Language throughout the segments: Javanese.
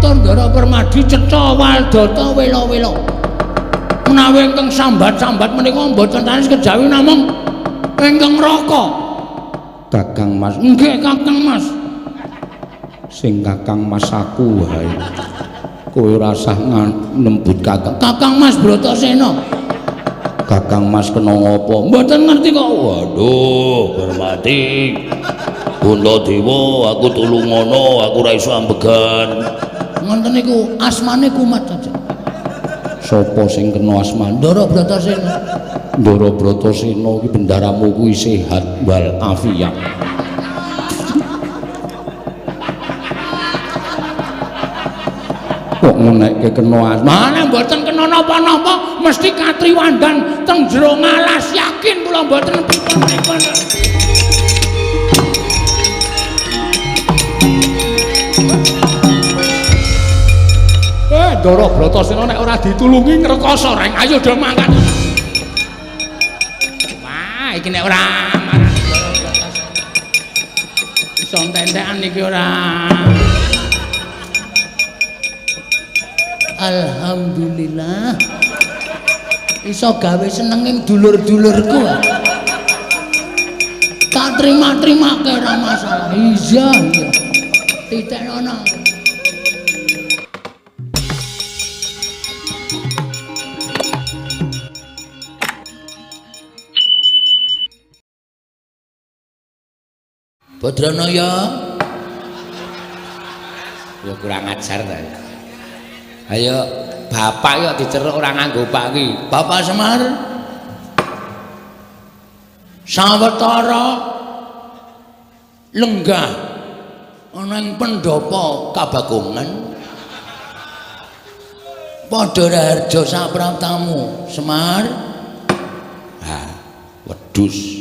Katur Ndara Permadi cetha waldata wela-wela. Menawi ingkang sambat-sambat menika mboten sanes kejawi namung ingkang raka. Kakang Mas. Nggih, Kakang Mas. Sing Kakang Mas aku wae. Kowe ora usah nembut Kakang. Kakang Mas Bratasena. Kakang Mas kena ngapa? Mboten ngerti kok. Waduh, Permadi. Puntadewa, aku tulungono, aku ora iso ambegan. Ngoten niku asmane kumat aja. Sapa sing kena asma? Ndara Bratasena. Ndara Bratasena iki bendaramu kuwi sehat wal afiat. Kok ngonekke kena asma? Nek mboten kena napa-napa, mesti katriwandan teng jero ngalas, yakin kula mboten pripun-pripun. Ndara Bratasena nek ora ditulungi ngrekoso reng. Ayo do mangkat. Wah, iki nek ora marani Ndara Bratasena. Iso entek-entekan iki ora. Alhamdulillah. Iso gawe senenging dulur-dulurku. Tak terima-terimake ora masalah. Iya, iya. Titeknono. Badranaya. Ya kurang ajar ta. Ayo bapak yo diceruk ora nganggo pak iki. Bapak Semar. Sawetara lenggah ana ing pendhapa Kabagongan. Padha raharja sapraptamu, Semar. Ha, wedhus.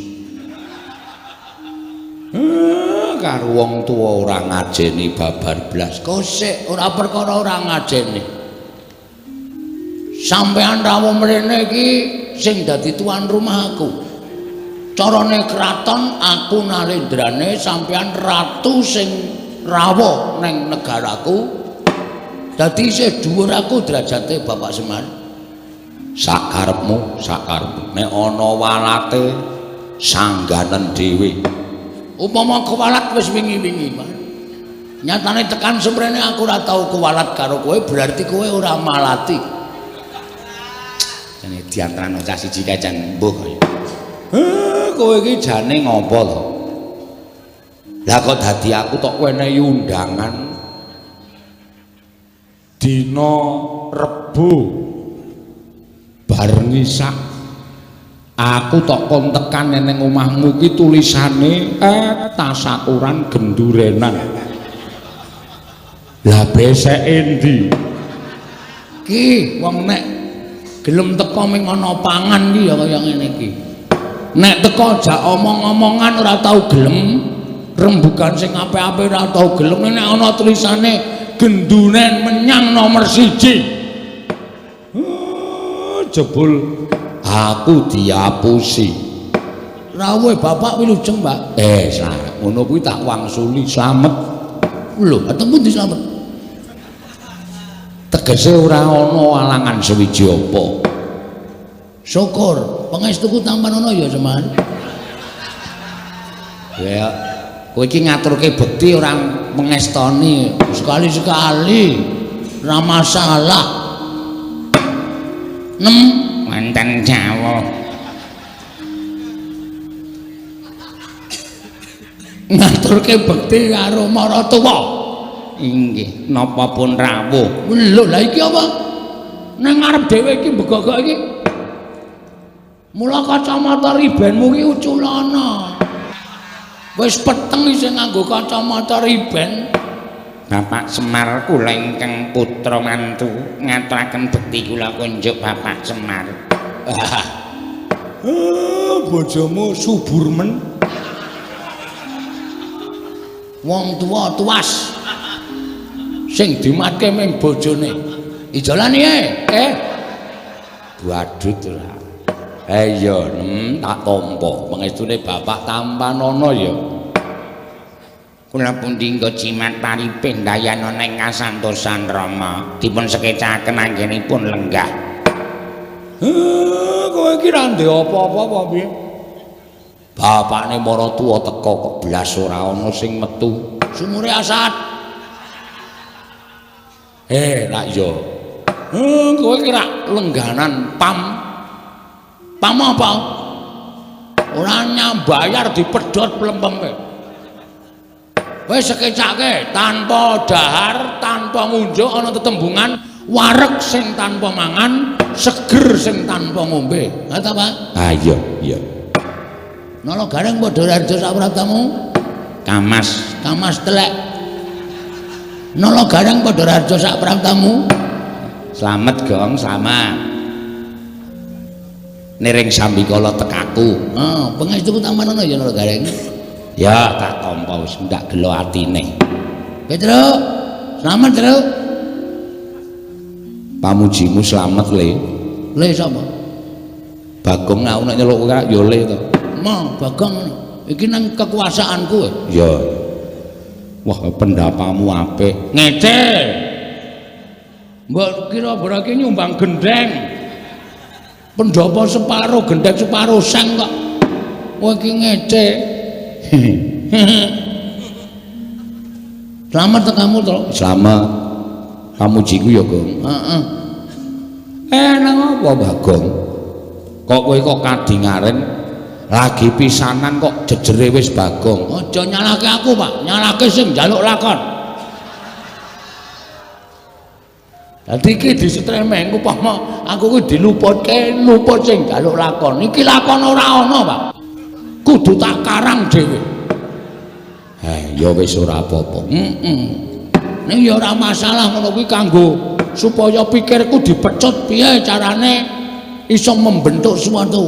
Karo wong tuwa ora ngajeni babar blas. Kosek ora perkara ora ngajeni. Sampeyan rawuh mrene iki sing dadi tuan rumah aku. Carane kraton aku nalendrane, sampeyan ratu sing rawuh neng negaraku. Dadi isih dhuwur aku derajate Bapak Semar. Sakarepmu, sakarepmu. Nek ana walate sangganen dhewe. Upama kuwalat wis wingi-wingi, Mas. Nyatane tekan semrene aku ora tau kuwalat karo kowe, berarti kowe ora malati. Jane diantarane cah siji kae jan mbuh kaya. Kowe iki jane ngopo to? Lah kok dadi aku tok wenehi undangan dina Rebo bar ngisak aku tok kon tekan neng omahmu ki tulisane tasakuran gendurenan. Lah beseke endi? Ki wong nek gelem teko ming ana pangan ki ya kaya ngene iki. Nek teko jak omong-omongan ora tau gelem, rembugan sing apik-apik ora tau gelem, nek ana tulisane genduren menyang nomor 1. Jebul aku diapusi. Rawuh bapak wilujeng, Pak. Ngono kuwi tak wangsuli slamet. Lho, ketemu di slamet. Tegese ora ana alangan sewiji apa. Syukur, pangestuku tampan ana ya, Semar. Ya, kowe iki ngaturke bekti ora mengestoni. Sekali-sekali ora masalah. Nem wonten Jawa. Ngaturke bekti karo maratuwa. Inggih, napa pun rawuh. Lho, lha iki apa? Nang ngarep dhewe iki mbegogok iki. Mula kacamata ribenmu ki uculana. Wis peteng isih nganggo kacamata riben. Bapak Semar kula ingkang putra mantu ngaturaken bekti kula kunjuk Bapak Semar. Bojomu subur men. Wong tuwa tuas. Sing dimatke ming bojone. Ijolan iki, Badut ora. Iya, tak tampa. Pangestune bapak tampanono ya. Kula pundi nggo jimat paripin dayana ing kasantosan Rama. Dipun sekecaken anggenipun lenggah. Kowe iki ra ndek apa-apa apa piye? Bapakne maratuwa teka kok blas ora ana sing metu. Sumure asat. Lak iya. Kowe iki rak lengganan pam. Pam apa? Ora nyambayar dipedhot plempeme. Wis sekecake tanpa dahar, tanpa ngunjuk ana tetembungan wareg sing tanpa mangan, seger sing tanpa ngombe. Ha ta, Pak? Ah iya, iya. Nala Gareng padha harja saprabtamu? Kamas, kamas telek. Nala Gareng padha harja saprabtamu? Slamet, Gong, slamet. Niring sambikala tekaku. Heeh, pangestuku tampanana ya Nala Gareng. Ya tak tampa wis ndak gelo atine. Petro, slamet, Tru. Pamujimu slamet, Le. Le sapa? Bagong aku nek nyeluk kowe ya Le to. Ma, Bagong iki nang kekuasaanku. Ya. Wah, pendapamu apik. Ngece. Mbok kira ora iki nyumbang gendheng. Pendhapa separo gendheng separo sang kok. Kowe iki ngece. Slamet kamu to? Slamet. Pamujiku ya, Gong. Heeh. Nang apa, Bagong? Kok kowe kok kadingaren lagi pisanan kok jejere wis Bagong. Aja nyalahke aku, Pak. Nyalahke sing njaluk lakon. Dadi iki disetremeng upama aku kuwi diluputke luput sing njaluk lakon. Iki lakon ora ana, Pak. Kudu tak karang dhewe. Ya wis ora apa-apa. Heeh. Ning ya ora masalah ngono kuwi kanggo supaya pikirku dipecut piye carane iso membentuk suatu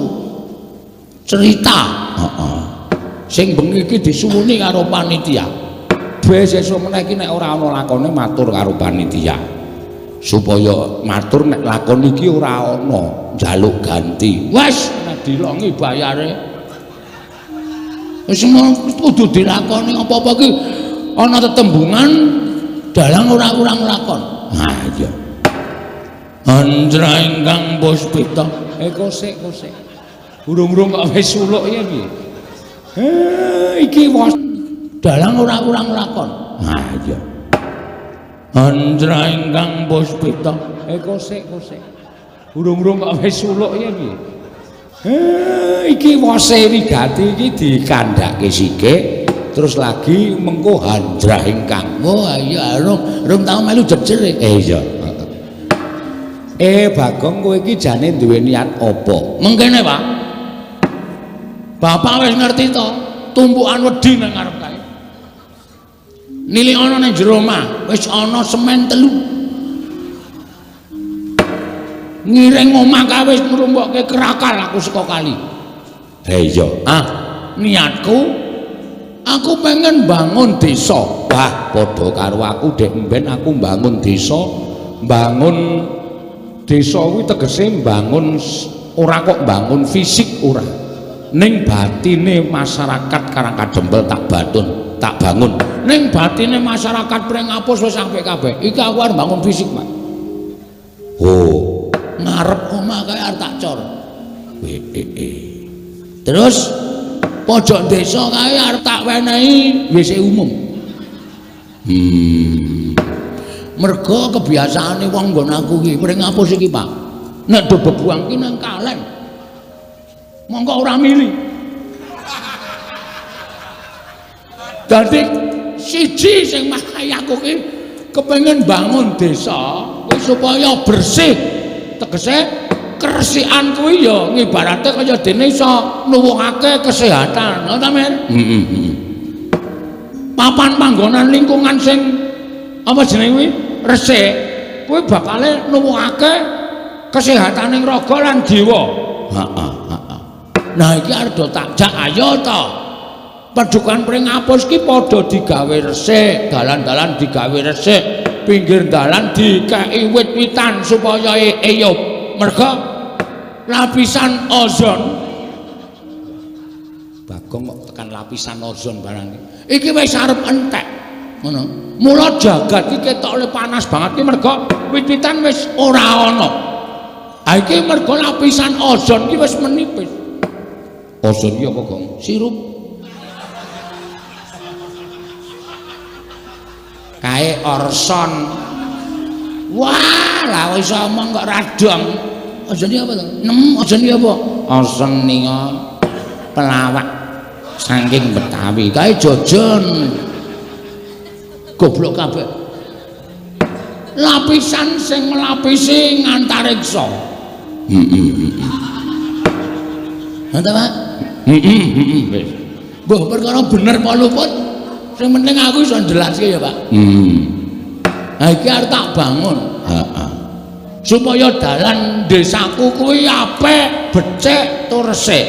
cerita. Heeh. Sing bengi iki disuwuni karo panitia. Besok meneh iki nek ora ana lakone matur karo panitia. Supaya matur nek lakon iki ora ana, njaluk ganti. Wes nek dilongi bayare. Wis kudu dilakoni apa-apa iki ana tetembungan dalang ora kurang lakon. Ha iya. Andra ingkang puspita. Kosek kosek. Urung-urung kok wis suluk ya piye? Iki wos dalang ora kurang lakon. Ha iya. Andra ingkang puspita. Kosek kosek. Urung-urung kok wis suluk ya piye? Iki wose wigati iki dikandhake sithik terus lagi mengko handrah ingkang. Oh iya, rung tau melu jejer. Iya. Bagong kowe iki jane duwe niat apa? Mengkene, Pak. Bapak wis ngerti to, tumpukan wedi nang ngarep kae. Nilik ana nang jero omah, wis ana semen 3. Ngiring omah kae wis ngrumpokke kerakal aku saka kali. Iya. Ah, niatku aku pengen bangun desa. Wah, padha karo aku dek mben aku bangun desa. Bangun desa kuwi tegese bangun ora kok bangun fisik ora. Ning batine masyarakat Karangkadempel tak batun, tak bangun. Ning batine masyarakat Pringapus wis apik kabeh. Iki aku arep bangun fisik, Pak. Oh, ngarep omah kae arep tak cor. Terus pojok desa kae arep tak wenehi WC umum. Mergo kebiasaane wong nggon aku iki Pringapus iki, Pak. Nek do bebuang ki nang kalen. Monggo ora mili. Dadi siji sing marai aku ki kepengin bangun desa kuwi supaya bersih. Tegese keresikan kuwi ya ngibarate kaya dene iso nuwuhake kesehatan, ngono ta, Mir? Heeh. Papan panggonan lingkungan sing apa jenenge kuwi resik kuwi bakale nuwuhake kesehataning raga lan jiwa. Heeh, heeh. Nah iki arep do tak jak ayo to. Padukan Pringapus ki padha digawe resik, dalan-dalan digawe resik, pinggir dalan dikeki wit-witan supaya eyup. Merga lapisan ozon. Bagong kok tekan lapisan ozon barang iki. Iki wis arep entek. Ngono. Mula jagat iki ketok panas banget ki mergo wit-witan wis ora ana. Ha iki mergo lapisan ozon ki wis menipis. Ozon ki apa, Gong? Sirup. Kae orson. Wah, lah iso omong kok radong. Ozon ki apa to? Nem, ozon ki apa? Ozon ninga pelawak saking Betawi. Kae jojon. Goblok kabeh. Lapisan sing melapisi ngantariksa. Heeh. Ngono ta, Pak? Heeh, wis. Mbah perkara bener apa luput, sing penting aku iso njelaske ya, Pak. Ha iki arep tak bangun. Heeh. Supaya dalan desaku kuwi apik, becik tur resik.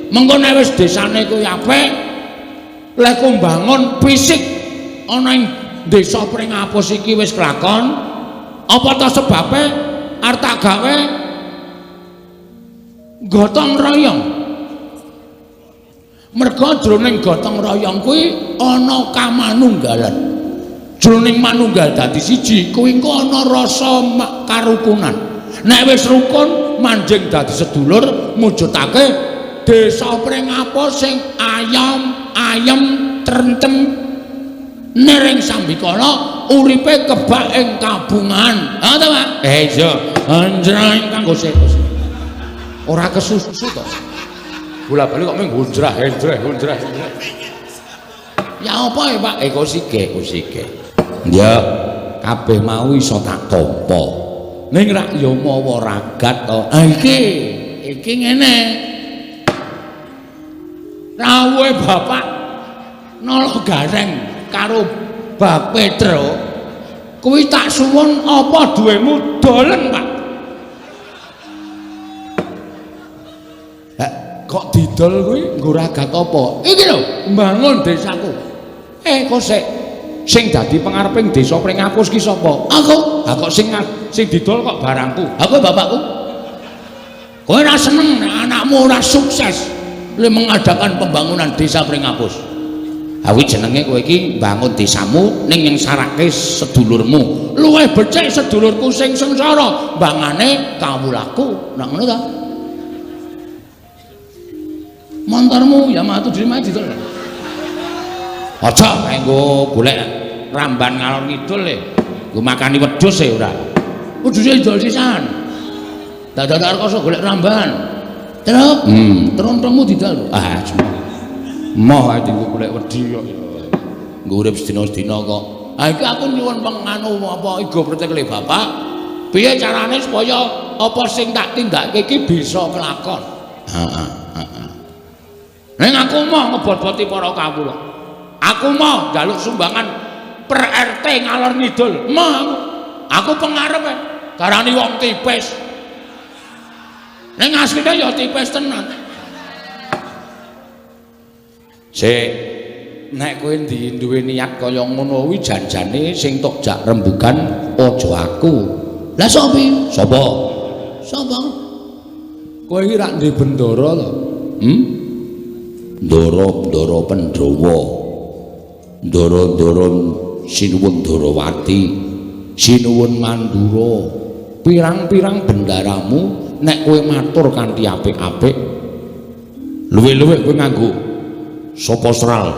Mengko nek wis desane kuwi apik, lek ku mbangun fisik ana ing desa Pringapus iki wis kelakon, apa ta sebabe arep tak gawe gotong royong. Merga jroning gotong royong kuwi ana kamanunggalan. Jroning manunggal dadi siji kuwi engko ana rasa karukunan. Nek wis rukun manjing dadi sedulur, mujudake desa Pringapus sing ayam ayem trentem nering sambikala uripe kebak ing kabungan. Ha ta, Pak? Iya. Anjrah kanggo sik. Ora kesusu to. Bola-bali kok mung hunjrah henjreh hunjrah. Ya apa ya, Pak? Kok sike, kok sike. Ya, kabeh mau iso tak tampa. Ning rak ya mawa ragat to. Ha iki, iki ngene. Rawuhe Bapak Nala Gareng karo Bak Petro kuwi tak suwun apa duwemu dolen, Pak. Kok didol kuwi nggo ragat apa? Iki lho, mbangun desaku. Kok sik sing dadi pengareping desa Pringapus ki sapa? Aku. Ha kok sing didol kok barangku? Aku bapakku. Kowe ora seneng nek anakmu ora sukses le mengadakan pembangunan desa Pringapus. Ha kuwi jenenge kowe iki mbangun desamu ning nyengsarake sedulurmu. Luwih becik sedulurku sing sengsara mbangane kawulaku. Nah ngono ta? Montormu Yamaha 75 didol. Aja nganggo golek ramban ngalor ngidul le. Nggo makani wedhus e ora. Wedhuse didol sisan. Dadak rekoso golek ramban. Terus, trontongmu didol. Ah, moh ae dienggo golek wedhi kok. Nggo urip sedina-sedina kok. Ha iki aku nyuwun penganu apa igo pretekle Bapak. Piye carane supaya apa sing tak tindakake iki bisa kelakon? Heeh. Ning aku mau ngebot-boti para kawula. Aku mau njaluk sumbangan per RT ngalor ngidul. Mau aku. Aku pengarep e. Darani wong tipis. Ning asline ya tipis tenan. Sik, nek kowe duwe niat kaya ngono kuwi janjane sing tok jak rembugan aja aku. Lah sapa? Sapa? Sapa? Kowe iki rak ndek bendara to? Ndara-ndara Pandhawa, ndara-ndara Sinuwun Darawati, Sinuwun Mandura, pirang-pirang bendaramu nek kowe matur kanthi apik-apik, luwih-luwih kowe nganggo sapa sral.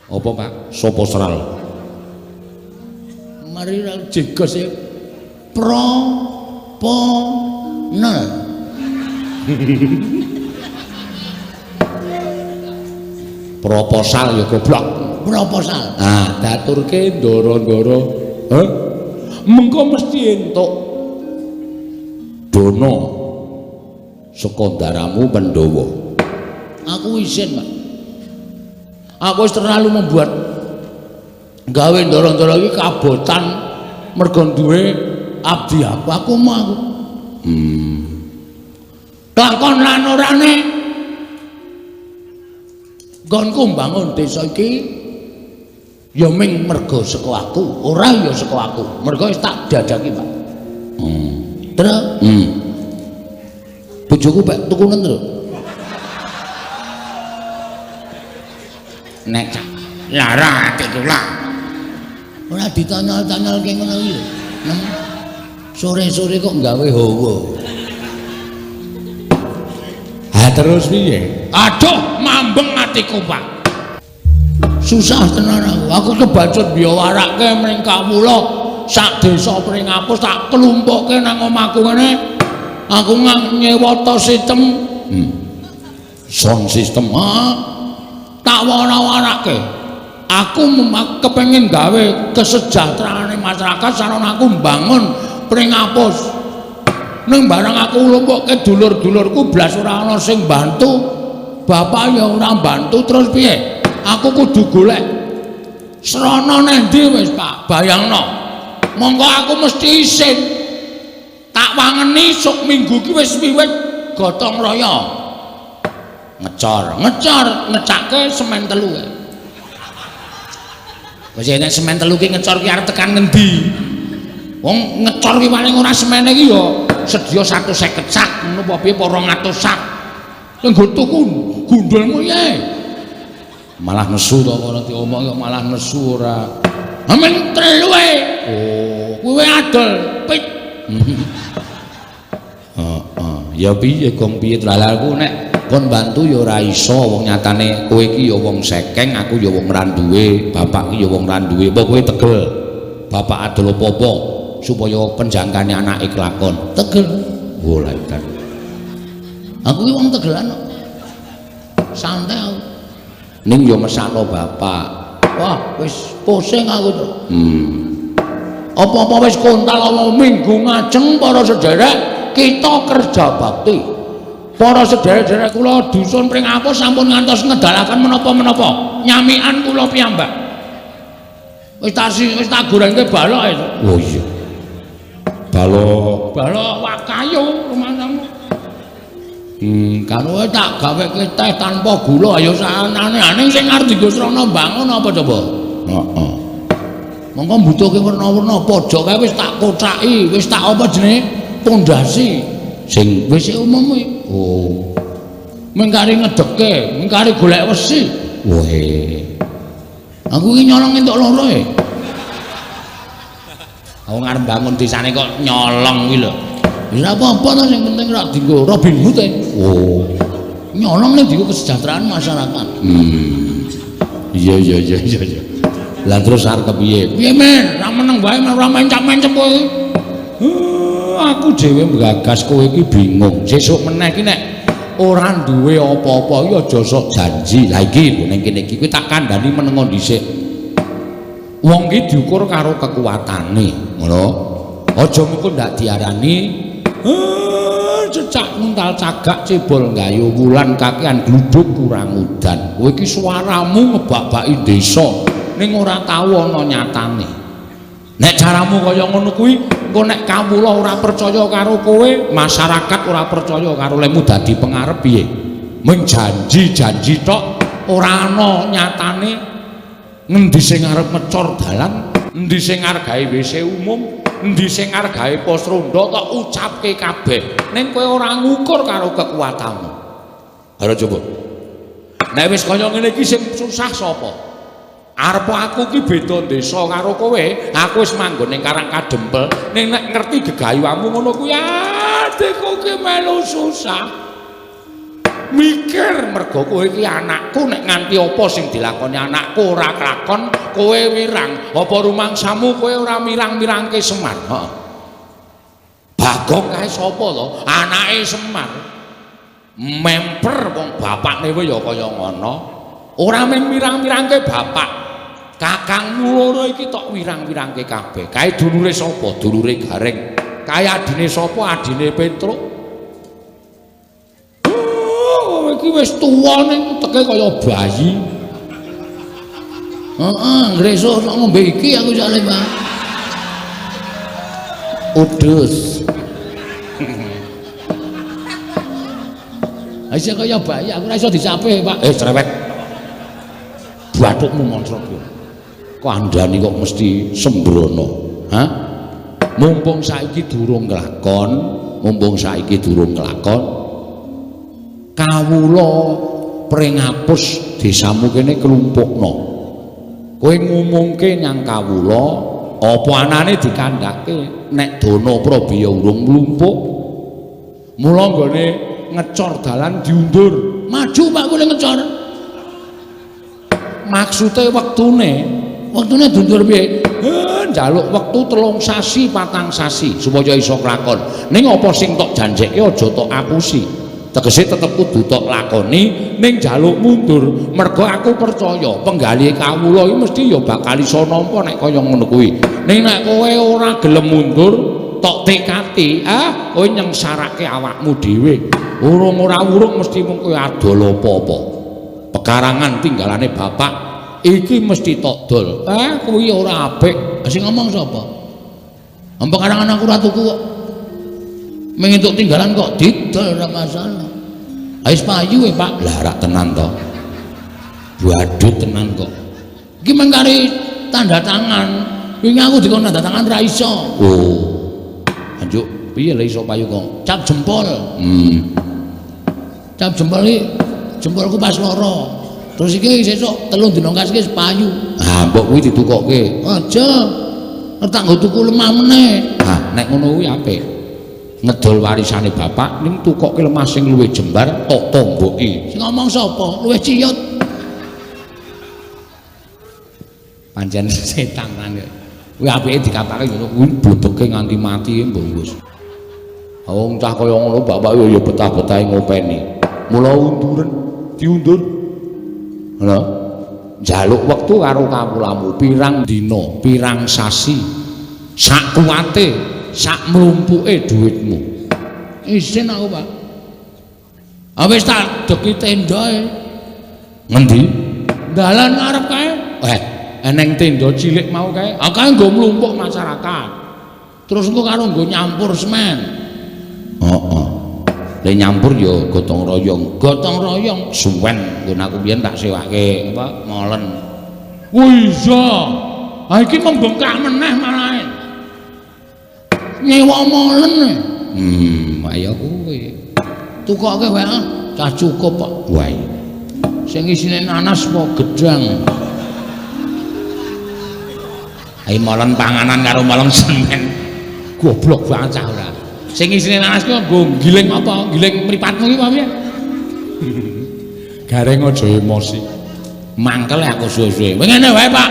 Apa, Pak? Sapa sral? Mari ra jegos e pro po nel. Proposal ya goblok. Proposal. Ah, daturke ndara-ndara. Heh. Mengko mesti entuk dana saka ndaramu Pandhawa. Aku isin, Pak. Aku wis terlalu membuat gawe ndara-ndara iki kabotan mergo duwe abdi aku. Aku mau aku. Lakon lan orane nggonku mbangun desa iki ya ming mergo saka aku, ora ya saka aku. Mergo wis tak dadaki, Pak. Terus bojoku pek tukunen, Tru. Nek lara ati kula. Ora ditanyol-tanyolke ngono iki lho. Sore-sore kok gawe hawa. Ha terus piye? Aduh, mambeng atiku, Pak. Susah tenan aku. Aku kebacut biyawarake mring kawula sak desa Pringapus tak klumpukke nang omahku ngene. Aku nyewa to sistem. Sound system. Ha. Tak wara-warake. Aku kepengin gawe kesejahteraane masyarakat sarana aku mbangun Pringapus. Ning barang aku lumpukke dulur-dulurku blas ora ana sing bantu. Bapak ya ora bantu terus piye? Aku kudu golek srana nang ndi wis Pak, bayangno. Monggo aku mesti isin. Tak wangeni sok minggu ki wis wiwit gotong royong. Ngecor, ngecor, ngecake semen telu kae. Wis nek semen telu ki ngecor ki arep tekan ngendi? Wong ngecor ki paling ora semene ki ya sedya 150 sak ngono apa piye apa 200 sak. Nggo tuku gundulmu ye. Malah nesu to ora diomong kok malah nesu ora. Amen telu e. Oh, kuwi adol pit. Heeh, ya piye gong piye lha aku nek kon bantu ya ora iso wong nyatane kowe iki ya wong sekeng, aku ya wong ra duwe, bapak iki ya wong ra duwe. Apa kowe tegel? Bapak adol apa-apa supaya penjangkane anake kelakon. Tegel. Oh, lha kan. Aku iki wong tegelan kok. Santai aku. Ning ya mesakno bapak. Wah, wis pusing aku to. Apa-apa wis kontal apa minggu ngajeng para sederek kita kerja bakti. Para sederek-sederek kula dusun Pringapus sampun ngantos ngedalaken menapa-menapa. Nyamikan kula piyambak. Wis tak gorengke balok itu. Oh iya. Balok, balok wakayu rumangsamu. Karo tak gaweke teh tanpa gula ayo sanane-ane sing arep dienggo srana mbangun apa coba? Heeh. Monggo mbutuhke werna-werna pojok kae wis tak kocaki, wis tak apa jenenge? Pondasi sing wis umum kuwi. Oh. Mengkari ngedeke, mengkari golek wesi. Wohe. Aku iki nyolong entuk loro e. Aku ngarep bangun desane kok nyolong kuwi lho. Ora apa-apa to sing penting ora dienggo Robin Hood e. Oh. Nyolong ning dienggo kesejahteraan masyarakat. Iya iya iya iya. Lah terus arep kepiye? Piye men? Ora meneng wae ora mencap-mencep kowe. Aku dhewe nggagas kowe iki bingung. Sesuk meneh iki nek ora duwe apa-apa iki aja sok janji. Lah iki lho ning kene iki kowe tak kandhani menengo dhisik. Wong iki diukur karo kekuatane, ngono. Aja mengko ndak diarani cecak nguntal cagak cebol gayo wulan kakean gluduk kurang udan. Kowe iki suaramu ngebak-baki desa ning ora tau ana nyatane. Nek caramu kaya ngono kuwi, engko nek kawula ora percaya karo kowe, masyarakat ora percaya karo lemu dadi pengarep piye? Mung janji-janji tok ora ana nyatane. Ngendi sing arep ngecor dalan, endi sing arep gawe WC umum, endi sing arep gawe pos ronda kok ucapke kabeh. Ning kowe ora ngukur karo kekuatanmu. Ayo coba. Nek wis kaya ngene iki sing susah sapa? Arep aku ki beda desa karo kowe, aku wis manggon ning Karang Kadempel, ning nek ngerti gegayuhamu ngono kuwi adikku ki melu susah. Mikir mergo kowe iki anakku nek nganti apa sing dilakoni anakku ora kelakon, kowe wirang. Apa rumangsamu kowe ora mirang-mirangke Semar? Heeh. Bagong kae sapa to? Anake Semar. Memper wong bapakne wae ya kaya ngono. Ora mung mirang-mirangke bapak. Kakangmu loro iki tok wirang-wirangke kabeh. Kae dulure sapa? Dulure Gareng. Kae adine sapa? Adine Petruk. Iki wis tuwa ning teke kaya bayi. Heeh, ngresuk ngombe iki aku jale, Pak. Udus. Aja kaya bayi, aku ora iso dicape, Pak. Cerewet. Bathukmu moncrot kowe. Kok andani kok mesti sembrono, ha? Mumpung saiki durung nglakon, mumpung saiki durung nglakon, kawula Pringapus desamu kene klumpukno. Kowe ngumumke nyang kawula apa anane dikandhake nek dana prabeya urung mlumpuk. Mula nggone ngecor dalan diundur. Maju Pak kowe ngecor. Maksude wektune, wektune diundur piye? Njaluk wektu 3 sasi 4 sasi supaya iso klakon. Ning apa sing tok janjekke aja tok apusi. Tegese tetep kudu tok lakoni ning njaluk mundur. Mergo aku percaya penggalih kawula iki mesti ya bakal iso nampa nek kaya ngono kuwi. Ning nek kowe ora gelem mundur, tok tekati, kowe nyengsarake awakmu dhewe. Urung ora urung mesti mung kowe adol apa-apa. Pekarangan tinggalane bapak iki mesti tok dol. Kuwi ora apik. Sing ngomong sapa? Pekarangan aku ora tuku kok. Mung entuk tinggalan kok didol ora masalah. Wis payu e, Pak. Lah rak tenan to. Badut tenan kok. Iki mung kari tanda tangan. Wingi aku dikon tanda tangan ra iso. Oh. Anjuk piye lha iso payu kok? Cap jempol. Cap jempol iki jempolku pas loro. Terus iki sesuk 3 dina kas iki payu. Ah, mbok kuwi ditukokke. Aja. Tak nggo tuku lemah meneh. Ah, nek ngono kuwi apik. Ngedol warisane bapak ning tukokke lemah sing luwih jembar tok tomboki. Sing ngomong sapa? Luwih ciyut. Pancen setan kan. Kuwi apike dikatake ngono kuwi blebeke nganti mati mbok wis. Wong cah kaya ngono bapak ya betah-betahe ngopeni. Mula unduren, diundur. Lho, njaluk wektu karo kawulamu pirang dina, pirang sasi. Sak kuwate, sak mlumpuke dhuwitmu. Isin aku, Pak. Wis tak deki tendae. Ngendi? Dalan ngarep kae. Eneng tenda cilik mau kae. Ah kae nggo mlumpuk masyarakat. Terus engko karo nggo nyampur semen. Heeh. Le nyampur ya gotong royong. Gotong royong suwen nggon aku biyen tak sewake apa molen. Oh iya. Ha iki membengkak meneh malahe. Nyewa molen. Ayo kuwi. Tukoke wae ah, cah cukup kok. Wae. Sing isine nanas apa gedang? Ayo molen panganan karo molen semen. Goblok banget cah ora. Sing isine nanas kuwi nggo giling apa? Giling mripatmu iki apa piye? Gareng aja emosi. Mangkel aku suwe-suwe. Ngene wae, Pak.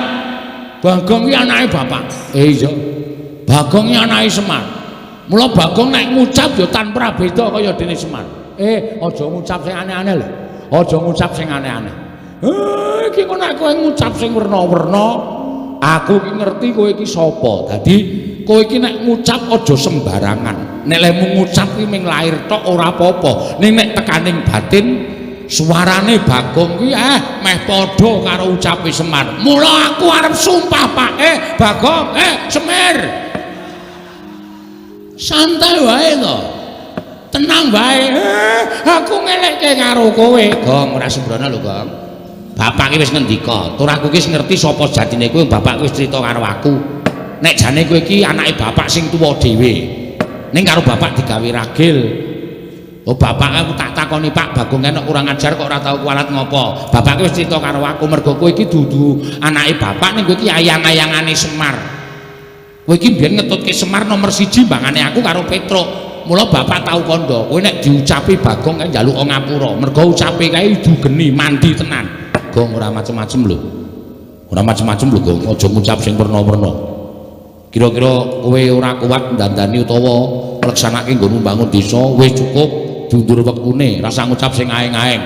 Bagong iki anake bapak. Iya. Bagong iki anake Semar. Mula Bagong nek ngucap ya tanpa beda kaya dene Semar. Aja ngucap sing aneh-aneh lho. Aja ngucap sing aneh-aneh. Iki kok nek kowe ngucap sing werna-werna, aku iki ngerti kowe iki sapa. Dadi kowe iki nek ngucap aja sembarangan. Nek lehmu ngucap kuwi mung lahir tok ora apa-apa. Ning nek tekaning batin suarane Bagong kuwi meh padha karo ucape Semar. Mula aku arep sumpah, Pak. Bagong, Semir. Santai wae to. Tenang wae. Aku ngelekke karo kowe. Gong ora sembrono lho, Gong. Bapak ki wis ngendika, tur aku ki wis ngerti sapa jatine kowe, bapak wis crita karo aku. Nek jane kowe iki anake bapak sing tuwa dhewe. Ning karo bapak digawe ragil. Oh bapak aku tak takoni Pak Bagong kene kurang ajar kok ora tau kualat ngopo. Bapak wis crita karo aku mergo kowe iki dudu anake bapak ning kowe iki ayang-ayangane Semar. Kowe iki mbiyen ngetutke Semar nomor 1 mbangane aku karo Petruk. Mula bapak tau kandha, kowe nek diucapi Bagong kae njaluk ngapura. Mergo ucape kae idu geni mandi tenan. Gong ora macem-macem lho. Ora macem-macem lho Gong, aja ngucap sing werna-werna. Kira-kira kowe ora kuat ndandani utawa ngleksanake nggonmu mbangun desa wis cukup diundur wektune, rasa ngucap sing aeng-aeng.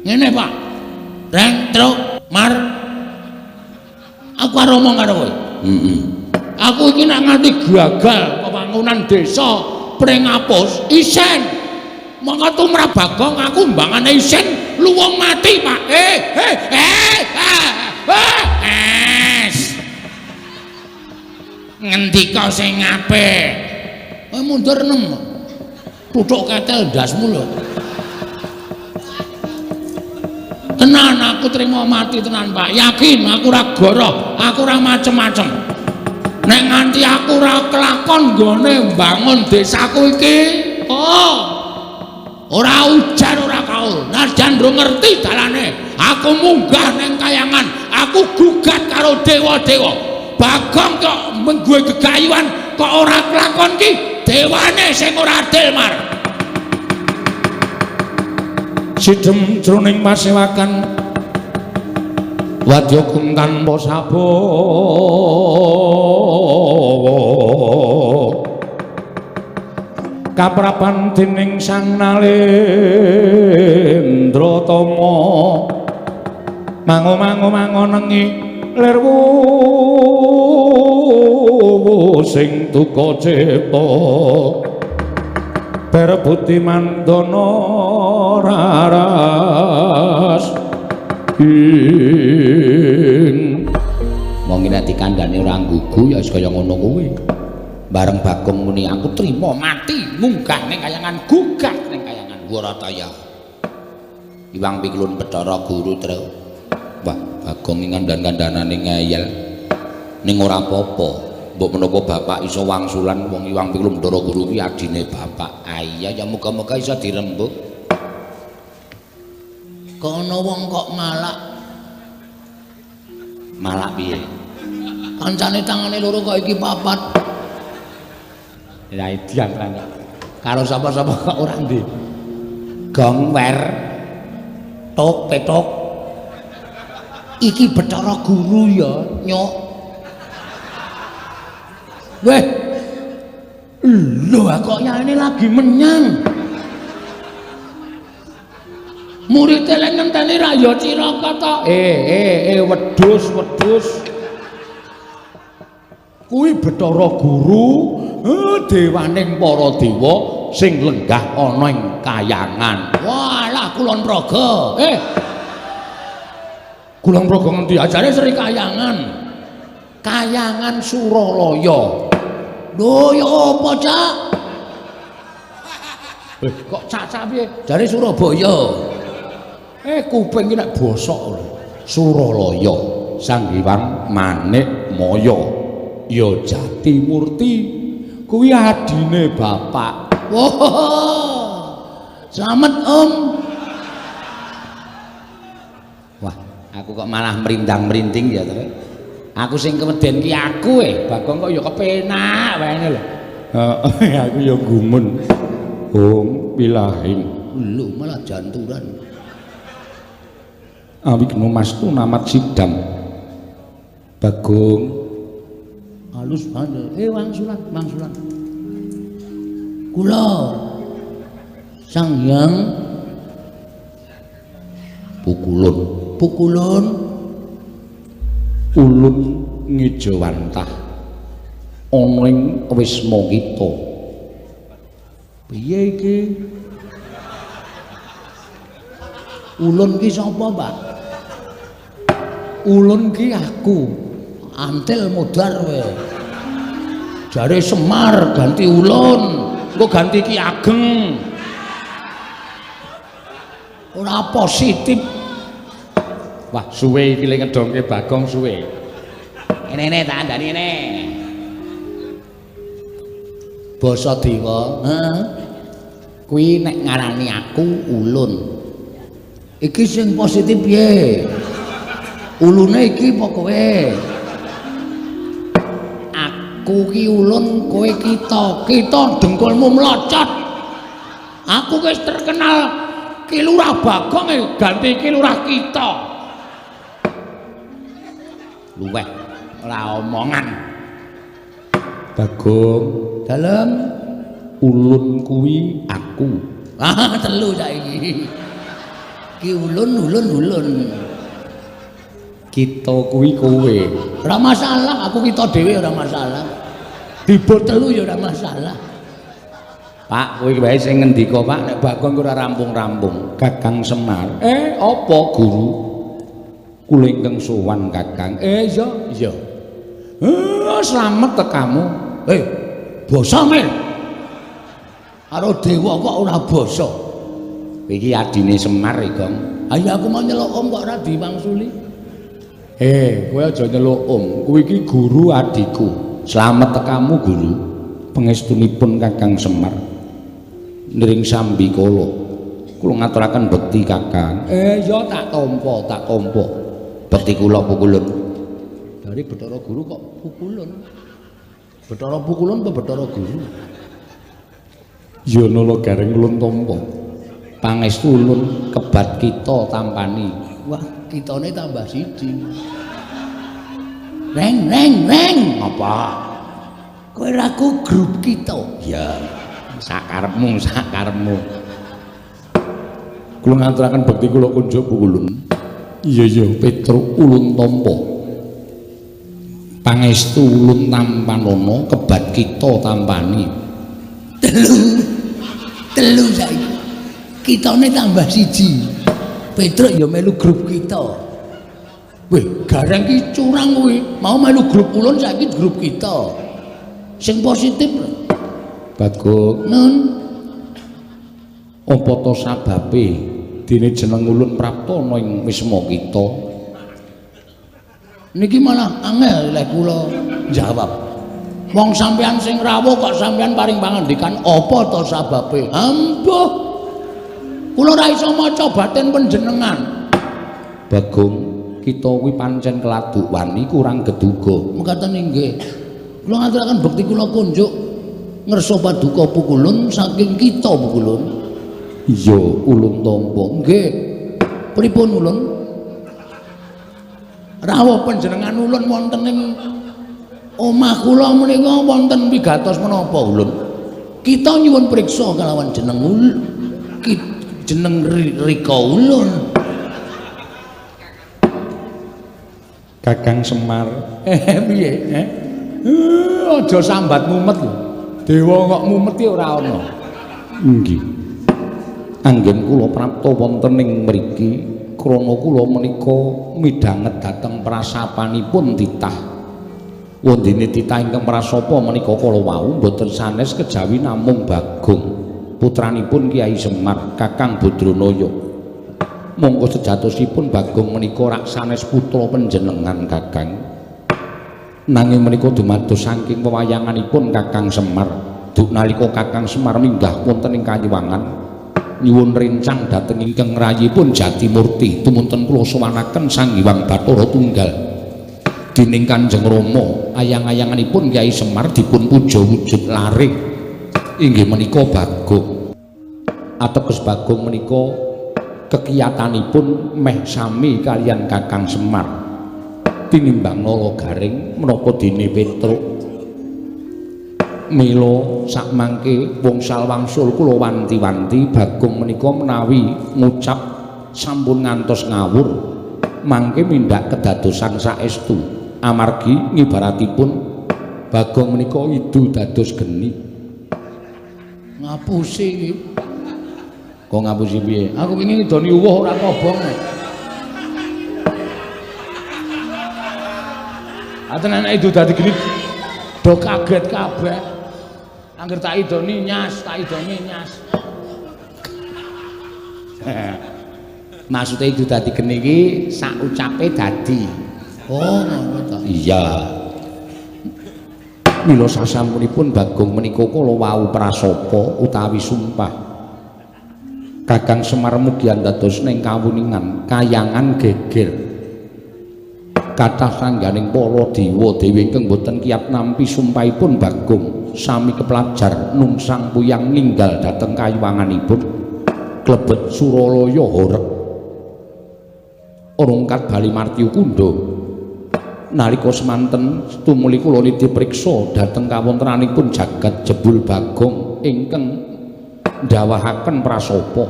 Ngene Pak. Reng truk mar. Aku arep omong karo kowe. Heeh. Aku iki nek nganti gagal pembangunan desa Pringapus isen. Mongko tumrap Bagong aku mbangane isen luwung mati, Pak. Es. Ngendika sing apik. Kowe mundur 6. Tutuk ketel ndasmu lho. Tenan aku trimo mati tenan, Pak. Yakin aku ora goroh, aku ora macem-macem. Nek nganti aku ora kelakon nggone mbangun desaku iki, oh. Ora ujar ora kaul. Najan ndro ngerti dalane, aku munggah ning kayangan, aku gugat karo dewa-dewa. Bagong kok menggue gegayuhan kok ora kelakon ki dewane sing ora adil mar. Sidem jroning pasewakan wadya kung tanpa sabawa kaprapan dening Sang Nalendra Tama mango-mango mangonengi lir wuwu sing duka cipta perebuti mandana raras ing. Wong nek dikandhani ora nggugu ya wis kaya ngono kuwi. Bareng Bagong muni aku trima mati munggah ning kayangan gugat ning kayangan Warataya. Iwang Piklun Bathara Guru Tru. Wah, Bagong iki kandhan-kandhanane ngeyel. Ning ora apa-apa. Mbok menapa bapak iso wangsulan wong Iwang Piklun Bathara Guru ki adine bapak. Ah iya ya muga-muga iso dirembug. Kono wong kok malak. Malak piye? Kancane tangane loro kok iki papat. Lah idian lan karo sapa-sapa kok ora ndi. Gong wer tok petok. Iki Bathara Guru ya, nyok. Weh. Lho kok yaene lagi menyang. Murid e ngenteni ra ya cilaka to. Wedhus, wedhus. Kuwi Bathara Guru, dewaning para dewa sing lenggah ana ing kayangan. Walah Kulon Progo. Kulon Progo ngendi? Ajare Sri Kayangan. Kayangan Suralaya. Lho ya apa, Cak? Kok cak-cak piye? Jare Surabaya. Kuping iki nek bosok lho. Suralaya, Sang Hyang Manik Maya. Ya Jatimurti kuwi adine bapak. Wah. Slamet, Om. Wah, aku kok malah merindang-merinding ya, Tru. Aku sing keweden ki aku Bagong kok ya kepenak wae lho. Heeh, aku ya gumun. Om pilahing. Lho malah janturan. Awigno mastu namat sidam. Bagong halus banget. Wangsulan, wangsulan. Kula Sang Hyang Pukulun, Pukulun ulun ngejawantah ana ing wisma kita. Piye iki? Ulun ki sapa, Pak? Ulun ki aku. Antil modar kowe. Jare Semar ganti ulun, engko ganti Ki Ageng. Ora positif. Wah, suwe iki le ngedongke Bagong suwe. Ngene tak andani ngene. Basa dewa, heeh. Kuwi nek ngarani aku ulun. Iki sing positif piye? Ulune iki apa kowe? Aku ki ulun, kowe kita. Kita dengkulmu mlocot. Aku wis terkenal Ki Lurah Bagong ganti Ki Lurah kita. Luweh ora omongan. Bagong, dalem ulun kuwi aku. Ah, telu saiki. Ki ulun ulun ulun. Kita kuwi kowe. Ora masalah, aku kita dhewe ora masalah. Tiba telu ya ora masalah. Pak, kowe wae sing ngendika, Pak, nek Bagong ora rampung-rampung. Kakang Semar. Apa guru? Kula ingkang sowan Kakang. Iya, iya. Slamet tekamu. Basa men. Karo dewa kok ora basa. Iki adine Semar, Gong. Ayo aku mau nyeluk om kok ora diwangsuli. Kowe aja nyeluk om. Kowe iki guru adikku. Slamet tekamu guru. Pangestunipun Kakang Semar. Nring sambikala. Kula ngaturaken bekti Kakang. Ya tak tampa, tak tampa. Bekti kula pukulun. Dari Bathara Guru kok pukulun. Bathara pukulun apa Bathara Guru? Ya nala gareng ulun tampa. Pangestu ulun kebat kita tampani. Wah, kitane tambah siji. Reng reng reng. Apa? Kowe ra ku grup kita. Ya, sakarepmu, sakarepmu. Kula ngaturaken bekti kula kunjuk pukulun. Iya iya Petruk ulun tampa. Pangestu ulun tampanana kebat kita tampani. Telu. Telu saiki. Kitane tambah siji. Petruk ya melu grup kita. Weh, gareng ki curang kowe. Mau melu grup ulun saiki grup kita. Sing positif. Bagong. Nun. Apa to sababe dene jeneng ulun prapta ana ing wisma kita? Niki malah angel lek kula jawab. Wong sampean sing rawuh kok sampean paring pangandikan apa to sababe? Ambuh. Kula ora iso maca batin panjenengan. Bagong, kita kuwi pancen keladuk wani kurang geduga. Mekaten inggih. Kula ngaturaken bekti kula kunjuk ngersa paduka pukulun saking kita pukulun. Iya, ulun tampa. Nggih. Pripun ulun? Rawuh panjenengan ulun wonten ing omah kula menika wonten pigatos menapa ulun? Kita nyuwun priksa kalawan jeneng ulun. Jeneng Rika ulun. Kakang Semar. Piye? Aja sambat mumet lho. Dewa kok mumet ki ora ana. Nggih. Anggen kula prapta wonten ing mriki krana kula menika midhanget dhateng prasapanipun titah. Wondene titah ingkang prasapa menika kala wau mboten sanes kejawi namung Bagong, putranipun Kyai Semar, Kakang Badranaya. Monggo sejatosipun Bagong menika rak sanes putra panjenengan Kakang. Nanging menika dumados saking pewayanganipun Kakang Semar. Duk nalika Kakang Semar minggah wonten ing Kayuwangan nyuwun rencang dhateng ingkang rayipun Jatimurti tumunten kula sowanaken Sang Hyang Bathara Tunggal. Dening Kanjeng Rama ayang-ayanganipun Kyai Semar dipun puja wujud lare inggih menika Bagong. Ateges Bagong menika kekiyatanipun meh sami kaliyan Kakang Semar. Tinimbang nala garing menapa dene Petruk. Mila sakmangke wngsal wangsul kula wanti-wanti Bagong menika menawi ngucap sampun ngantos ngawur mangke mindhak kedadosan saestu amargi ngibaratipun Bagong menika idu dados geni. Ngapusi iki. Kok ngapusi piye? Aku wingi ngidoni uwuh ora kobong. Aten anak idu dadi geni do kaget kabeh. Angger tak idoni nyas, tak idoni nyas. Maksude idu dadi geni iki sak ucape dadi. Oh, ngono ta. Iya. Mila sasampunipun Bagong menika kala wau prasapa utawi sumpah. Kakang Semar mugi andados ning kawuningan kayangan geger. Kathah sangganing para dewa dewi ingkang boten kiyat nampi sumpahipun Bagong sami keplajar nungsang puyang ninggal dhateng kayuwanganipun klebet Suralaya horeg rungkat Bali Martyu Kundha. Nalika semanten tumuli kula nitih priksa dhateng kawontenanipun jagat jebul Bagong ingkang ndawahaken prasapa.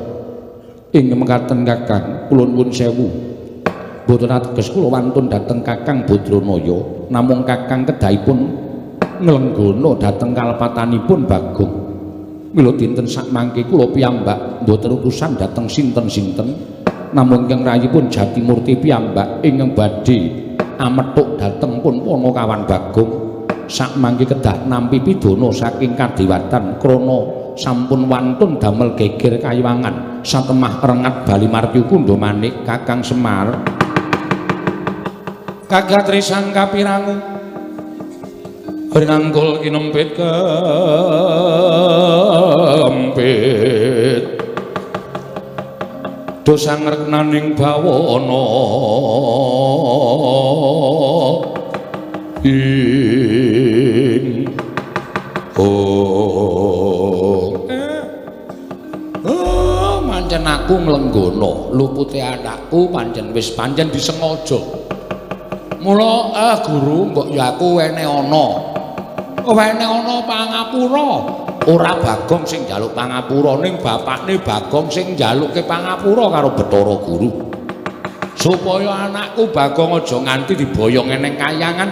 Ing mekaten Kakang kula nuwun sewu. Mboten ateges kula wantun dhateng Kakang Badranaya, namung Kakang kedahipun nglenggana dhateng kalepatanipun Bagong. Mila dinten sakmangke kula piyambak mboten utusan dhateng sinten-sinten, namung ingkang rayipun Jatimurti piyambak ingkang badhe amethuk dhateng pun Panakawan Bagong. Sakmangke kedah nampi pidana saking kadewatan krana sampun wantun damel geger kayuwangan satemah rengat Bali Martyu Kundha manik Kakang Semar. Kagat risang kapirangu rinangkul kinempit kempit Do sangreknaning bawana ing oh. Oh, pancen aku nglenggono lupute anakku pancen wis pancen disengaja. Mula guru mbok ya aku wene ana. Wene ana pangapura. Ora Bagong sing njaluk pangapura ning bapakne Bagong sing njalukke pangapura karo Bathara Guru. Supaya anakku Bagong aja nganti diboyong ning kayangan.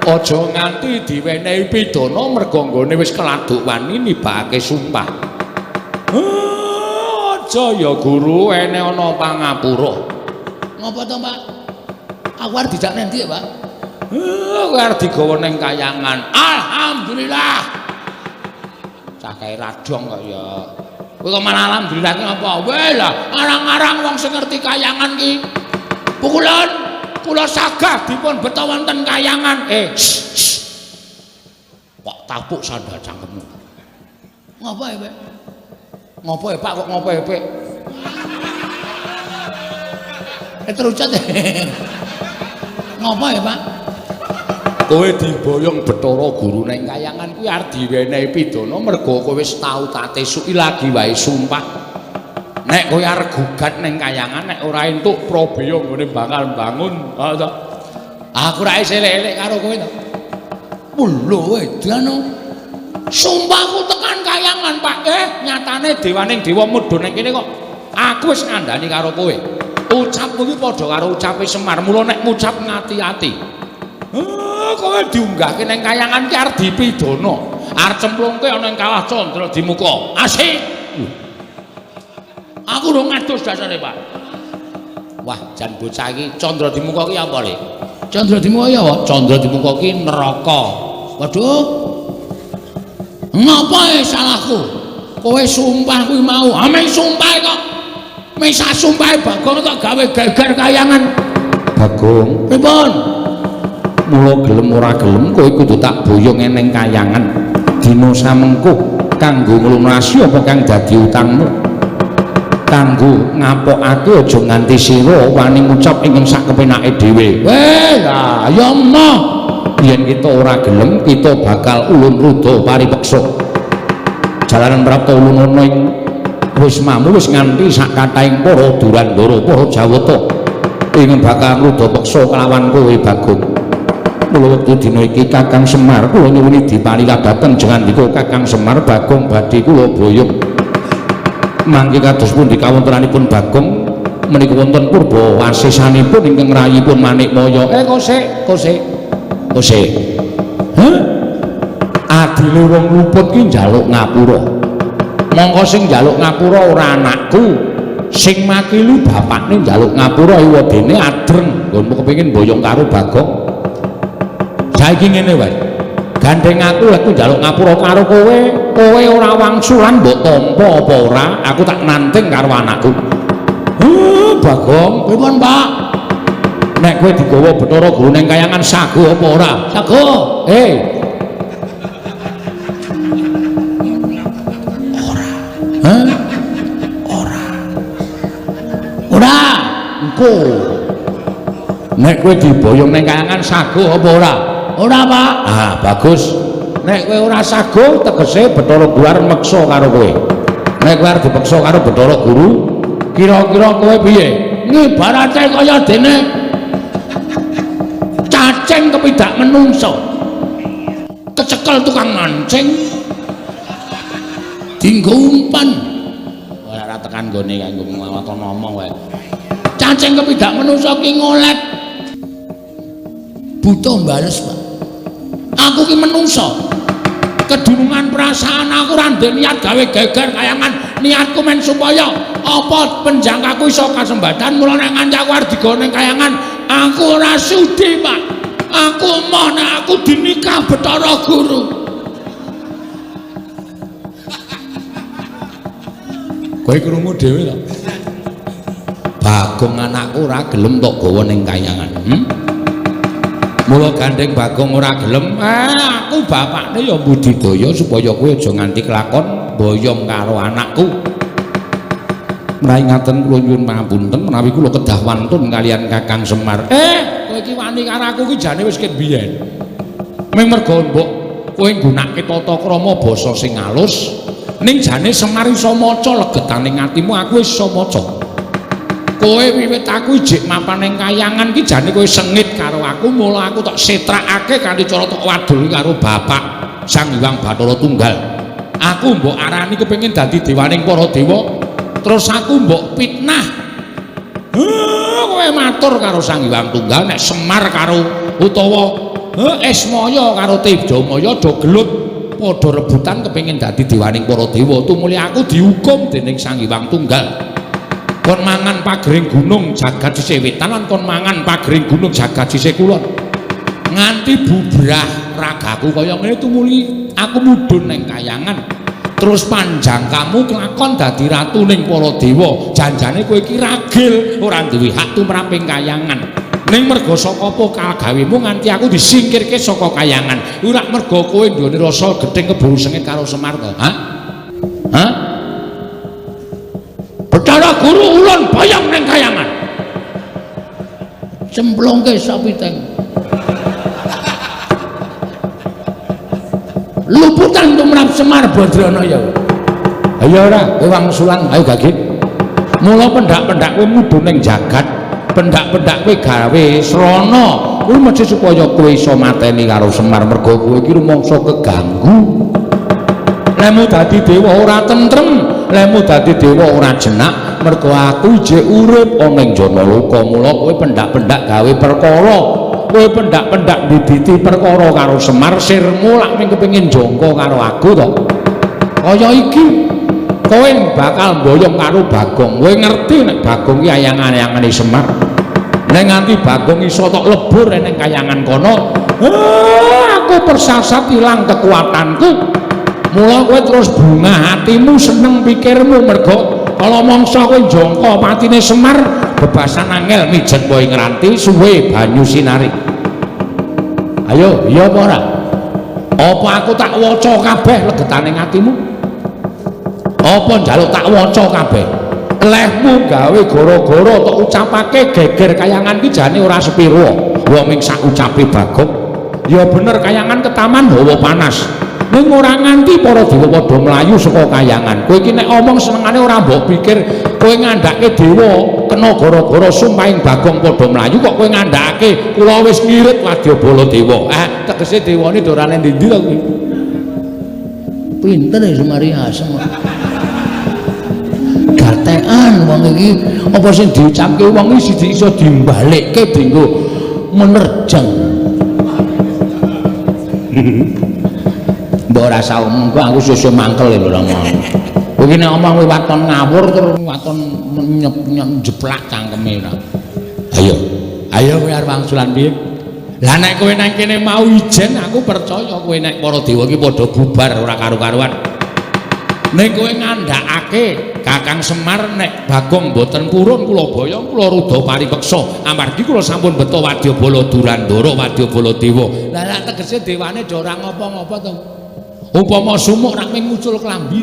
Aja nganti diwenehi pidana merga nggone wis keladuk wani nibake sumpah. Aja ya guru ene ana pangapura. Ngopo to, Pak? Aku arep dijak nang ndi ya, Pak? Kowe arep digawa ning kayangan. Alhamdulillah. Cah kae radong kok ya. Kowe kok malah alhamdulillah ki apa? Weh lah, arang-arang wong sing ngerti kayangan ki. Pukulan kula sagah dipun beta wonten kayangan. Kok tapuk sandal cangkemmu. Ngopo ya, Pak? Ngopo ya, Pak? Kok ngopo ya, Pak? Terucat. Ngopo ya, Pak? Kowe diboyong Bathara Guru ning kayangan kuwi arep diwenehi pidana merga kowe wis tau tatesuki lagi wae sumpah. Nek kowe arep gugat ning kayangan nek ora entuk prabeya nggone bakal mbangun. Ha to. Aku ra isih elek-elek karo kowe to. Lho edan. Sumpahku tekan kayangan, Pak. Nyatane dewaning dewa mudhun ning kene kok. Aku wis ngandani karo kowe. Ucapmu iki padha karo ucape Semar. Mula nek ngucap ngati-ati. Kowe diunggahke ning kayangan ki arep dipidana. Arep cemplungke ana ing kawah Candra Dimuka. Asik. Aku urung ngadus dasare, Pak. Wah, jan bocah iki Candra Dimuka ki apa, Le? Candra Dimuka ya apa? Candra Dimuka ki neraka. Waduh. Ngapa salahku? Kowe sumpah kuwi mau. Ame sumpah kok. Mesah sumpahe Bagong kok gawe geger kayangan. Bagong, pripun? Mula gelem ora gelem kowe kudu tak boyong ning kayangan. Dina samengko kanggo nglunasi apa kang dadi utangmu. Kanggo ngapokake aja nganti sira wani ngucap ingkang sak kepenake dhewe. Weh, lah ya emoh. Yen kita ora gelem kita bakal ulun ruda paripeksa. Jalanan prapta ulun ana ing wismamu wis nganti sak kathahing para Durandara, para Jawata ingkang bakal ngruda peksa kelawan kowe Bagong. Mula wektu dina iki Kakang Semar kula nyuwuni dipalila dhateng jengandika Kakang Semar Bagong badhe kula boyong. Mangke kados pundi kawontenanipun Bagong menika wonten purba wasesanipun ingkang rayipun Manikmaya. Kosek, kosek. Kosek. Hah? Adile wong luput ki njaluk ngapura. Mongko sing njaluk ngapura ora anakku, sing makili bapakne njaluk ngapura iwadene adreng. Nggonmu kepengin boyong karo Bagong. Saiki ngene wae. Gandeng aku lek njaluk ngapura karo kowe, kowe ora wangsulan mbok tampa apa ora, aku tak nanting karo anakku. Bagong, pripun, Pak? Nek kowe digawa Bathara Guru ning kayangan sago apa ora? Sago. Ora. Hah? Ora. Ora. Engko. Nek kowe diboyong ning kayangan sago apa ora? Ora, Pak. Ah, bagus. Nek kowe ora sago tegese Bathara Guru arep meksa karo kowe. Nek kowe arep dipeksa karo Bathara Guru, kira-kira kowe piye? Ngibarate kaya dene cacing kepidak menungso. Kecekel tukang mancing. Dinggo umpan. Ora tekan nggone kanggo nglawan ngomong wae. Cacing kepidak menungso ki ngolet. Buta bales, Pak. Aku ki menungso. Kedunungan perasaan aku ora ndek niat gawe geger kayangan. Niatku men supaya apa penjangkaku iso kasembatan. Mula nek nganti aku arep digawa ning kayangan, aku ora sudi, Pak. Aku emoh nek aku dinikah Bathara Guru. Kowe krungu dhewe to? Bagong anakku ora gelem tok gawa ning kayangan. Mula gandeng Bagong ora gelem, aku bapakne ya budidaya supaya kowe aja nganti kelakon boyong karo anakku. Menawi ngaten kula nyuwun pangapunten menawi kula kedah wantun kalian Kakang Semar. Kowe iki wani karo aku iki jane wis ket biyen. Ming mergo mbok kowe nggunakake tata krama basa sing alus, ning jane Semar iso maca legetane atimu, aku wis iso maca. Kowe wiwit aku ijik mapan ning kayangan ki jane kowe sengit karo aku, mula aku tak setrakake kanthi cara tak wadul karo bapak Sang Hyang Bathara Tunggal. Aku mbok arani kepengin dadi dewaning para dewa, terus aku mbok fitnah. Kowe matur karo Sang Hyang Tunggal nek Semar karo utawa Ismaya karo Tejamaya do gelut padha rebutan kepengin dadi dewaning para dewa. Tumuli aku dihukum dening Sang Hyang Tunggal. Kon mangan pagering gunung jagat sisih wetan lan kon mangan pagering gunung jagat sisih kulon. Nganti bubrah ragaku kaya ngene tumuli aku mudhun ning kayangan. Terus panjang kamu kelakon dadi ratu ning para dewa. Janjane kowe iki ragil ora duwe hak tumrap ing kayangan. Ning merga saka apa kagawemu nganti aku disingkirke saka kayangan. Ora merga kowe nduweni rasa gething keburu sengit karo Semar to? Hah? Hah? Bathara Guru ulun boyong ning kayangan. Cemplungke sapiteng. Luputan tumrap Semar Badrana ya. Ayo ora, kowe wangsulan, ayo gagit. Mula pendak-pendak kowe mudhun ning jagat, pendak-pendak kowe gawe srana, kuwi mesti supaya kowe iso mateni karo Semar merga kowe iki rumangsa keganggu. Lemu dadi dewa ora tentrem, lemu dadi dewa ora jenak, merga aku ijik urip ana ing Janaloka. Mula kowe pendak-pendak gawe perkara, kowe pendak-pendak mbibiti perkara karo Semar, sirmu lak mung kepengin jangka karo aku to. Kaya iki kowe bakal mboyong karo Bagong. Kowe ngerti nek Bagong ki ayang-ayangane Semar. Nek nganti Bagong iso tok lebur ning kayangan kono, aku persasat ilang kekuatanku. Mula kowe terus bunga hatimu, seneng pikirmu mergo kala mangsa kowe jangka patine Semar, bebasan angel mijen wae ngranti suwe banyu sinari. Ayo, iya apa ora? Apa aku tak waca kabeh legetane atimu? Apa njaluk tak waca kabeh? Lehmu gawe gara-gara tok ucapake geger kayangan ki jane ora sepiro. Wong ming sak ucape Bagong. Ya bener kayangan ketaman hawa panas. Ning ora nganti para dewa padha mlayu saka kayangan. Kowe iki nek omong senengane ora mbok pikir kowe ngandhake dewa kena gara-gara sumpahing Bagong padha mlayu kok kowe ngandhakake kula wis ngirit wadyabala dewa. Tegese dewane dorane ndi-ndi to kuwi. Pinter ya Semari Asem. Gatekan wong iki apa sing diucapke wong iki siji iso dimbalekke dienggo menerjang. Mbok ora usah omong kok aku sesuk mangkel lho ora ngomong. Kowe iki nek omong kowe waton ngawur terus waton nyeplak cangkeme ora. Ayo. Ayo kowe arep wangsulan piye? Lah nek kowe nang kene mau ijen aku percaya kowe nek para dewa iki padha bubar ora karu-karuan. Nek kowe ngandhakake Kakang Semar nek Bagong mboten purun kula boyong kula rudha paripeksa amargi kula sampun beto wadyabala Durandara wadyabala dewa. Lah lak tegese dewane do ora ngopo-ngopo to. Upama sumuk rak mung ngucul klambi.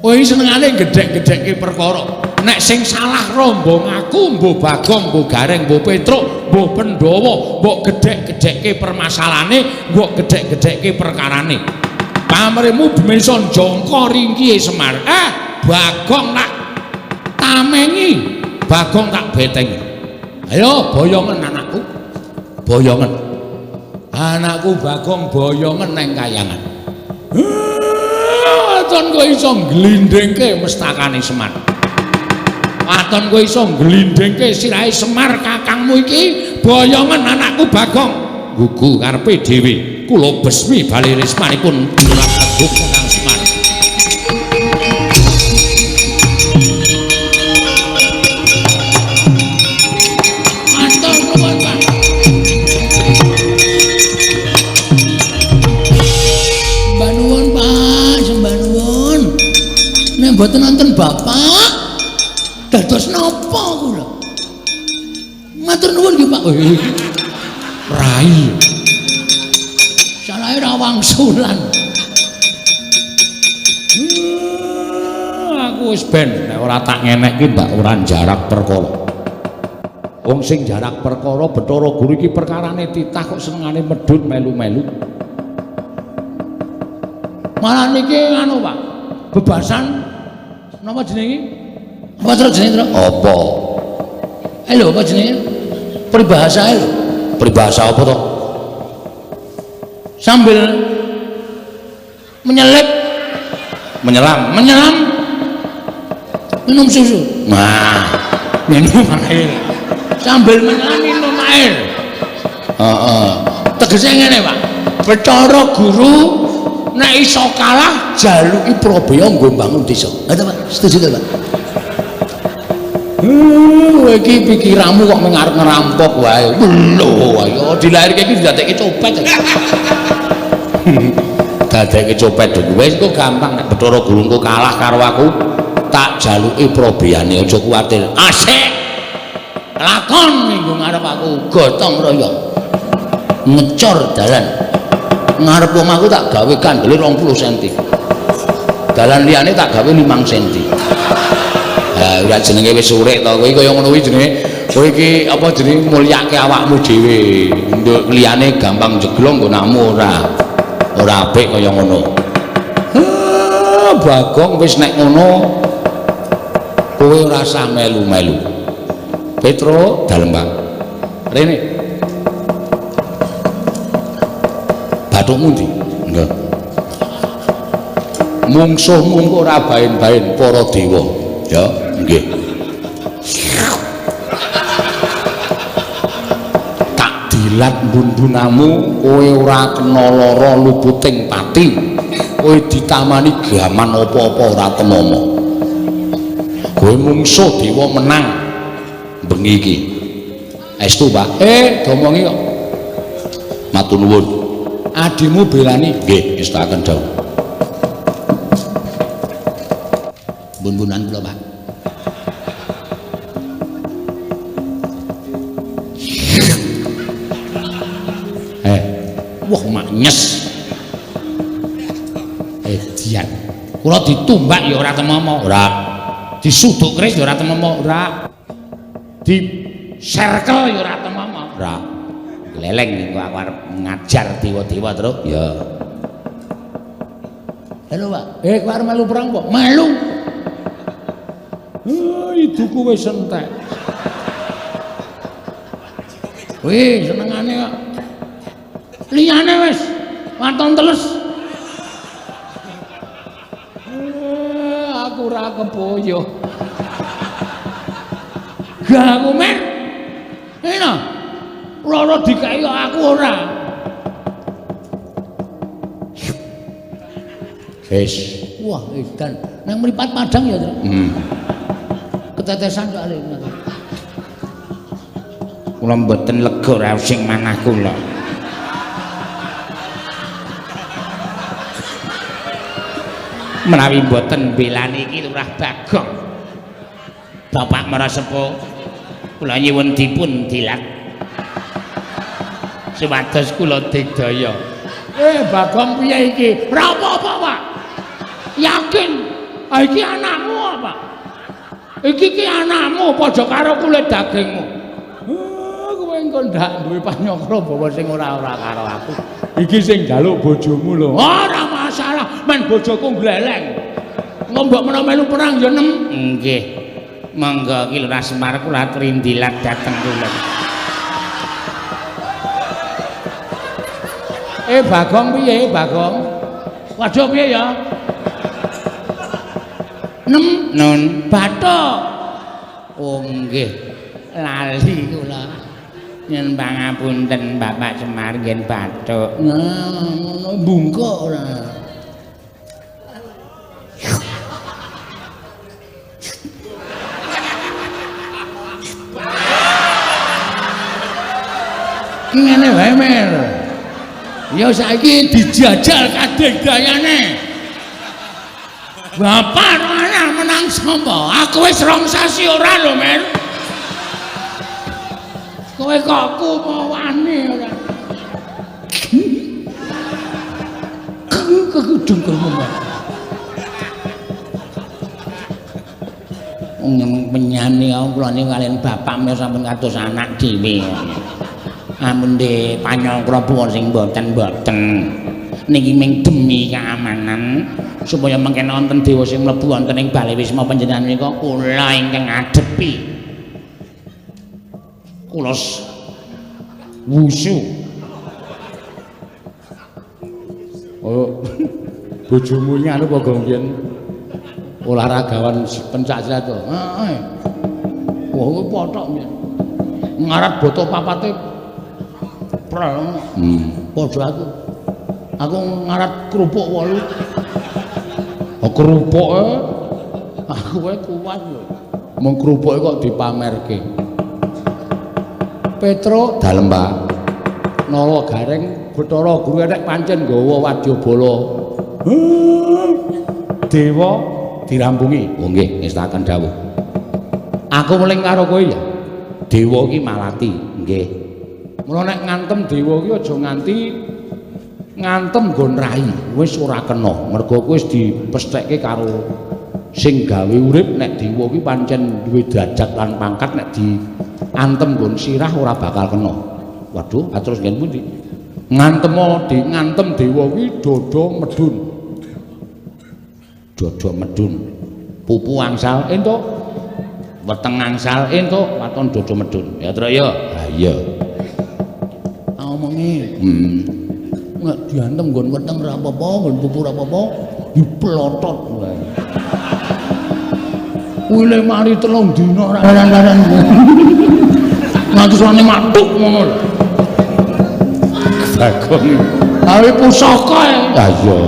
Kowe iki senengane gedhek-gedhekke perkara. Nek sing salah rombong aku, mbuh Bagong, mbuh Gareng, mbuh Petruk, mbuh Pandhawa, mbok gedhek-gedhekke permasalahane, mbok gedhek-gedhekke perkarane. Pamrihmu bisa njangka ringkihe Semar. Bagong tak tamengi, Bagong tak betengi. Ayo boyongen anakku. Boyongen. Anakku Bagong boyongen nang kayangan. Waton kowe iso ngglindhingke mestakane Semar. Waton kowe iso ngglindhingke sirahe Semar kakangmu iki, boyongen anakku Bagong. Gugu karepe dhewe. Kula besmi bali rismanipun Lurah Agung Kakang Semar. Matur nuwun, Pak. Sembah nuwun, Pak, sembah nuwun. Nek mboten wonten Bapak, dados napa kula? Matur nuwun nggih, Pak. Rai. Salahe ra wangsulan. Aku Aku wis ben nek ora tak ngenekke mbak ora jarak perkara. Wong sing jarak perkara Bathara Guru iki perkarane titah kok senengane medhun melu-melu. Malah niki anu Pak, bebasan napa jenenge? Apa terus jenenge, Tru? Apa? Lho apa jenenge? Peribahasa lho. Peribahasa apa to? Sambil menyelip, menyelam, menyelam minum susu. Nah, minum air. Sambil menyelam minum air. Heeh. Tegese ngene, Pak. Bathara Guru nek iso kalah jaluki Prabeya nggo mbangun desa. Ha ta, Pak? Setuju ta, Pak? Iki pikiranmu kok mung arep ngerampok wae. Lho, ayo dilairke iki didadekke copet. Dadekke copet dhewe wis kok gampang nek Bathara Guru engko kalah karo aku tak jaluki Prabeyane aja kuwatir. Asik. Lakon minggu ngarep aku gotong royong. Ngecor dalan. Ngarep omahku tak gawe kandele 20 cm. Dalan liyane tak gawe 5 cm. Ha ora jenenge wis urip to kowe kaya ngono kuwi jenenge kowe iki apa jenenge mulyake awakmu dhewe. Nduk liyane gampang jeglong nggonamu ora. Ora apik kaya ngono. Bagong wis nek ngono kowe ora usah melu-melu. Petro dalem Pak. Rene. Bathukmu ndi? Nggih. Mungsuhmu engko ora baen-baen para dewa. Ya, nggih. Tak dilat mbun-mbunamu kowe ora kena lara luputing pati. Kowe ditamani gaman apa-apa ora temama. Kowe mungsuh dewa menang bengi iki. Estu, Pak. Domongi kok. Matur nuwun. Adimu belani nggih, ngestakaken dawuh. Bun-bunan kula, Pak. Wah maknyes. Edian. Kula ditumbak ya ora temama, ora. Disuduk keris ya ora temama, ora. Diserkel ya ora temama, ora. Gleleng engko aku arep ngajar dewa-dewa terus. Ya. Halo, Pak. Kowe arep melu perang kok? Melu. Iduku wis entek. Wih, senengane kok. Liyane wis waton teles. Aku ora kepoyo. Gak aku men. Enak. Loro dikai aku ora. Wis. Wah, edan. Nang mripat padang ya, Tru. Ketetesan soalé. Kula mboten lega raos sing manah kula. Menawi mboten belani iki Lurah Bagong. Bapak Marasepuh kula nyuwun dipun dilat. Supados kula digdaya. Bagong piye iki? Ora apa-apa, Pak. Yakin. Ah iki anakmu apa? Iki ki anakmu padha karo kulit dagingmu. Kowe engko ndak duwe panyokra bawa sing ora-ora karo aku. Iki sing njaluk bojomu lho. Ora masalah, men bojoku gleleng. Engko mbok menawa melu perang ya nem. Nggih. Monggo ki Lurah Semar kula aturi ndilat dhateng kula. Bagong piye, Bagong? Waduh piye ya? Nem nun bathuk. Oh nggih. Lali kula. Nyuwun pangapunten Bapak Semar nggih bathuk. Nah, ngono bungkuk ora. Ngene wae, Mer. Ya saiki dijajal kadegayane. Bapak anak menang sapa? Aku wis 2 sasi ora lho, Mer. Kowe kok kumawane ora. Kekudung. Penyani kula niku kaliyan bapak menika sampun kados anak dhewe. Amun de panyangkra sing mboten-mboten. Niki ming demi keamanan supaya mengken wonten dewa sing mlebu wonten ing bale wisma panjenengan menika kula ingkang ngadepi. Kula wusu. Oh, bojomu iki anu apa gong biyen olahragawan pencak silat to? Heeh. Wah, kuwi pothok biyen. Ngarat boto papate prel. Padha aku. Aku ngarat kerupuk 8. Oh, kerupuke aku wae kuat lho. Mung kerupuke kok dipamerke. Petruk dalem, Pak. Nala Gareng Bathara Guru enek pancen nggawa wadyabala. Dewa dirampungi. Oh nggih, ngestaken dawuh. Aku weling karo kowe ya. Dewa iki malati, nggih. Mula nek ngantem dewa iki aja nganti ngantem nggon rai, wis ora kena. Mergo kowe wis dipesthekke karo sing gawe urip nek dewa iki pancen duwe derajat lan pangkat nek diantem nggon sirah ora bakal kena. Waduh, terus nggen pundi? Ngantemo di ngantem dewa kuwi dada medhun. Dada medhun. Pupu angsal entuk. Weteng angsal entuk, waton dada medhun. Ya, Truk ya. Ha iya. Omongi. Nek diantem nggon weteng ora apa-apa, nggon pupu ora apa-apa, diplotot wae. Kuwi le mari 3 dina ora laran-laran. Nganti suwane matuk ngono lho. Bagong. Awe pusaka e. Ha iya.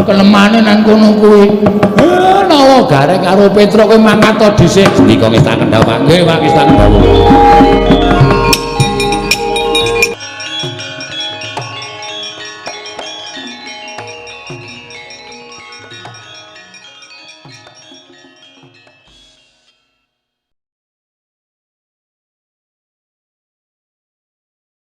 Kelemane nang kono kuwi. Nawa Gareng karo Petruk kowe mangkat to dhisik. Nika ngestaken dawuh. Nggih, Pak, ngestaken dawuh.